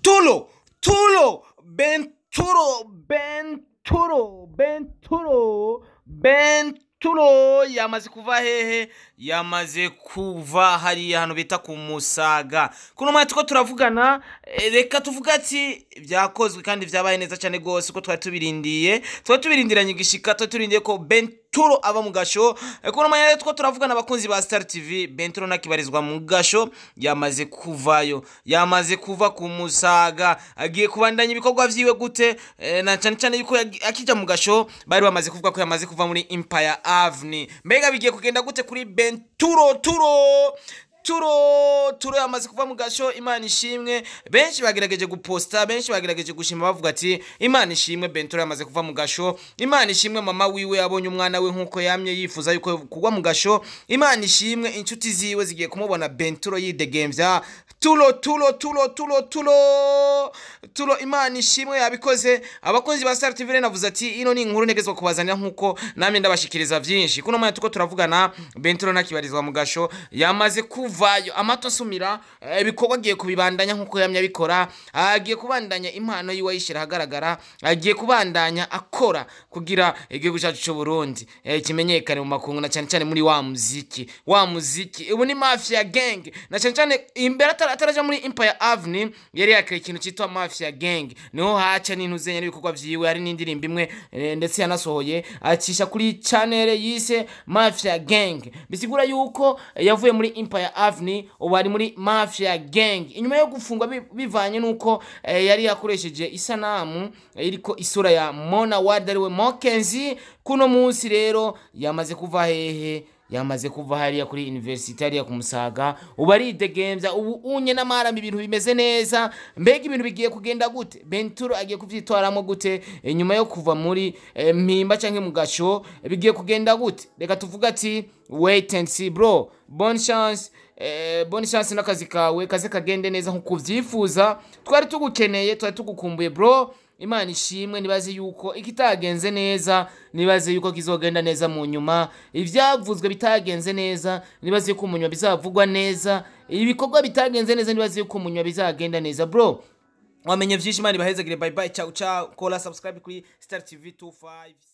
Tulo Tulo Benturo Benturo Benturo Benturo yamaze kuva hehe? Yamaze kuva hariya hantu bita ku Musaga. Kuno mwanya tuko turavugana, reka tuvuga ati byakozwe kandi vyabaye neza cyane gose, ko twari tubirindiye, twari tubirindiranye igishika, twari turindiye ko Benturo ava mu gasho. Kuno mwanya rero tuko turavugana, abakunzi ba Star TV, Benturo nakibarizwa mu gasho, yamaze kuvayo, yamaze kuva ku Musaga, agiye kubandanya ibikorwa vyiwe gute? Na cyane cyane yuko akija mu gasho bari bamaze kuvuga ko yamaze kuva muri Empire Avenue. Mbega bigiye kugenda gute kuri Benturo? Turo Turo Turo yamaze kuva mu gasho, Imana ishimwe. Benshi bagerageje guposta, benshi bagerageje gushima, bavuga ati Imana ishimwe, Benturo yamaze kuva mu gasho, Imana ishimwe, mama wiwe abonye umwana we nkuko yamye yifuza yuko kugwa mu gasho, Imana ishimwe, inshuti ziwe zigiye kumubona Benturo yidegemvya. Tulo Tulo Tulo Tulo Tulo Tulo, Imana ishimwe yabikoze. Abakunzi ba Star TV rero navuze ati ino ni inkuru ntegezwa kubazanira nkuko namwe ndabashikiriza vyinshi. Kuno mwanya tuko turavugana, Benturo nakibarizwa mu gasho, yamaze kuvayo, amato asumira, ibikorwa agiye kubibandanya nkuko yamye abikora, agiye kubandanya impano yiwe ayishira ahagaragara, agiye kubandanya akora kugira igihugu cyacu cy'u Burundi kimenyekane mu makungu, na cyane cyane muri wa muziki, wa muziki ubu ni Mafia Gang. Na cyane cyane imbere ataraja muri Empire Avenue yari yakeye ikintu cyitwa Mafia Gang, niho haca n'intuzenya n'ibikorwa vyiwe, hari n'indirimbo imwe ndetse yanasohoye acisha kuri channel yise Mafia Gang. Bisigura yuko yavuye muri Empire Avenue, ubu ari muri Mafia Gang, inyuma yo gufungwa bivanye nuko yari yakoresheje isanamu iriko isura ya Mona Ward, ariwe Mokenzi. Kuno munsi rero yamaze kuva hehe? Yamaze kuva hariya kuri university, hariya ku Musaga, ubu aridegemvya, ubu unye n'amaramba, ibintu bimeze neza. Mbega ibintu bigiye kugenda gute? Benturo agiye kuvyitwaramo gute inyuma yo kuva muri mpimba canke mu gasho? Bigiye kugenda gute? Reka tuvuga ati wait and see, bro. Bonne chance, bonne chance n'akazi kawe kaze kagende neza nkuko uvyifuza. Twari tugukeneye, twari tugukumbuye, bro. Imana ishimwe. Nibaze yuko ikitagenze neza, nibaze yuko kizogenda neza mu nyuma. Ivyavuzwe bitagenze neza, nibaze yuko mu nyuma bizavugwa neza. Ibikorwa bitagenze neza, nibaze yuko mu nyuma bizagenda neza, bro. Wamenye vyinshi. Imana ibahezagire. Bye bye, ciao ciao. Kora subscribe kuri Star TV 256.